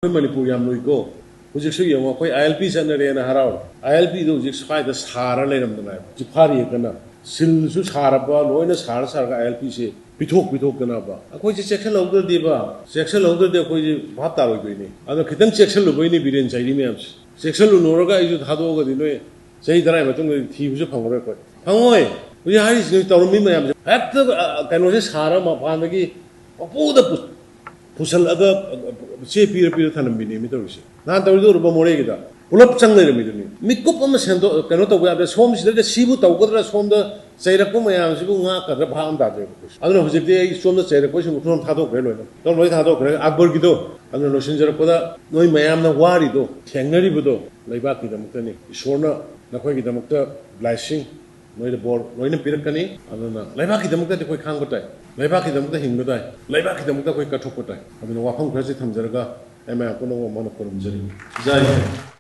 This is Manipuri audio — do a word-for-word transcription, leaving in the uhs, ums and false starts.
ꯑꯩꯈꯣꯏ ꯃꯅꯤꯄꯨꯔ ꯌꯥꯝ ꯂꯨꯏꯀꯣ꯫ ꯍꯧꯖꯤꯛꯁꯨ ꯌꯦꯡꯉꯣ, ꯑꯩꯈꯣꯏ ILP ꯆꯠꯅꯔꯦꯅ ꯍꯔꯥꯎꯔꯦ꯫ ILPꯗꯣ ꯍꯧꯖꯤꯛ ꯁ꯭ꯋꯥꯏꯗ ꯁꯥꯔ ꯂꯩꯔꯝꯗꯅ ꯍꯥꯏꯕ, ꯆꯤꯐꯥ ꯔꯦꯛꯇꯅ, ꯁꯤꯜꯁꯨ ꯁꯥꯔꯕ, ꯂꯣꯏꯅ ꯁꯥꯔ ꯁꯥꯔꯒ ILPꯁꯦ ꯄꯤꯊꯣꯛ ꯄꯤꯊꯣꯛꯇꯅꯕ꯫ ꯑꯩꯈꯣꯏꯁꯦ ꯆꯦꯛꯁꯤꯜꯍꯧꯗ꯭ꯔꯗꯤꯕ, ꯆꯦꯛꯁꯤꯜꯍꯧꯗ꯭ꯔꯗꯤ ꯑꯩꯈꯣꯏꯁꯦ ꯚꯥꯞ ꯇꯥꯔꯣꯏꯗꯣꯏꯅꯤ꯫ ꯑꯗꯣ ꯈꯤꯇꯪ ꯆꯦꯛꯁꯤꯜꯂꯨꯕꯩꯅꯤ ꯕꯤꯔꯦꯟ ꯆꯩꯔꯤ ꯃꯌꯥꯝꯁꯦ꯫ ꯆꯦꯛꯁꯤꯜꯂꯨꯅꯨꯔꯒ ꯑꯩꯁꯨ ꯊꯥꯗꯣꯛꯑꯒꯗꯤ ꯅꯣꯏ ꯆꯍꯤ ꯇꯔꯥꯒꯤ ꯃꯇꯨꯡꯗ ꯊꯤꯕꯁꯨ ꯐꯪꯉꯔꯣꯏ ꯑꯩꯈꯣꯏ꯫ ꯐꯪꯉꯣꯏ꯫ ꯍꯧꯖꯤꯛ ꯍꯥꯏꯔꯤꯁꯤꯅ ꯇꯧꯔꯝꯃꯤ ꯃꯌꯥꯝꯁꯦ ꯍꯦꯛꯇ, ꯑ, ꯀꯩꯅꯣꯁꯦ ꯁꯥꯔꯒ ꯃꯄꯥꯟꯗꯒꯤ ꯄꯪꯄꯨꯗ ꯄꯨ-, ꯄꯨꯁꯜꯂꯒ, ꯑ, ꯆꯦ ꯄꯤꯔ ꯄꯤꯔ ꯊꯅꯝꯕꯤꯅꯦꯃꯤ ꯇꯧꯔꯤꯁꯦ꯫ ꯅꯍꯥꯟ ꯇꯧꯔꯤꯗꯣ ꯎꯔꯕ ꯃꯣꯔꯦꯒꯤꯗ? ꯄꯨꯂꯞ ꯆꯪ ꯂꯩꯔꯝꯃꯤꯗꯨꯅꯤ꯫ ꯃꯤꯀꯨꯞ ꯑꯃ ꯁꯦꯝꯗꯣꯛ-, ꯀꯩꯅꯣ ꯇꯧꯕ ꯌꯥꯗ꯭ꯔꯦ꯫ ꯁꯣꯝꯁꯤꯗꯩꯗ ꯁꯤꯕꯨ ꯇꯧꯒꯗ꯭ꯔꯥ, ꯁꯣꯝꯗ ꯆꯩꯔꯛꯄ ꯃꯌꯥꯝꯁꯤꯕꯨ ꯉꯥꯛꯀꯗ꯭ꯔꯥ ꯚꯥꯞ ꯑꯃ ꯇꯥꯗ꯭ꯔꯦꯕ ꯑꯩꯈꯣꯏꯁꯨ꯫ ꯑꯗꯨꯅ ꯍꯧꯖꯤꯛꯇꯤ ꯑꯩ ꯁꯣꯝꯗ ꯆꯩꯔꯛꯄꯁꯤꯡ ꯎꯈ꯭ꯔꯣꯜ ꯊꯥꯗꯣꯛꯈ꯭ꯔꯦ ꯂꯣꯏꯅ꯫ ꯑꯗꯨꯝ ꯂꯣꯏ ꯊꯥꯗꯣꯛꯈ꯭ꯔꯦ꯫ ꯑꯛꯕꯔꯒꯤꯗꯣ꯫ ꯑꯗꯨꯅ ꯂꯣꯏꯁꯤꯟꯖꯔꯛꯄꯗ ꯅꯣꯏ ꯃꯌꯥꯝꯅ ꯋꯥꯔꯤꯗꯣ, ꯊꯦꯡꯅꯔꯤꯕꯗꯣ ꯂꯩꯕꯥꯛꯀꯤꯗꯃꯛꯇꯅꯤ꯫ ꯏꯁꯣꯔꯅ ꯅꯈꯣꯏꯒꯤꯗꯃꯛꯇ blessing, ꯅꯣꯏꯗ ꯕꯣꯔ ꯂꯣꯏꯅ ꯄꯤꯔꯛꯀꯅꯤ꯫ ꯑꯗꯨꯅ ꯂꯩꯕꯥꯛꯀꯤꯗꯃꯛꯇꯗꯤ ꯑꯩꯈꯣꯏ ꯈꯥꯡꯕ ꯇꯥꯏ, ꯂꯩꯕꯥꯛꯀꯤꯗꯃꯛꯇ ꯍꯤꯡꯕ ꯇꯥꯏ, ꯂꯩꯕꯥꯛꯀꯤꯗꯃꯛꯇ ꯑꯩꯈꯣꯏ ꯀꯠꯊꯣꯛꯄ ꯇꯥꯏ꯫ ꯑꯗꯨꯅ ꯋꯥꯐꯝ ꯈꯔꯁꯤ ꯊꯝꯖꯔꯒ ꯑꯩ ꯃꯌꯥꯝ ꯄꯨꯝꯅꯃꯛ ꯃꯥꯅ ꯈꯨꯔꯨꯝꯖꯔꯤ꯫ ꯖꯥꯏ ꯍꯤꯟꯗ꯫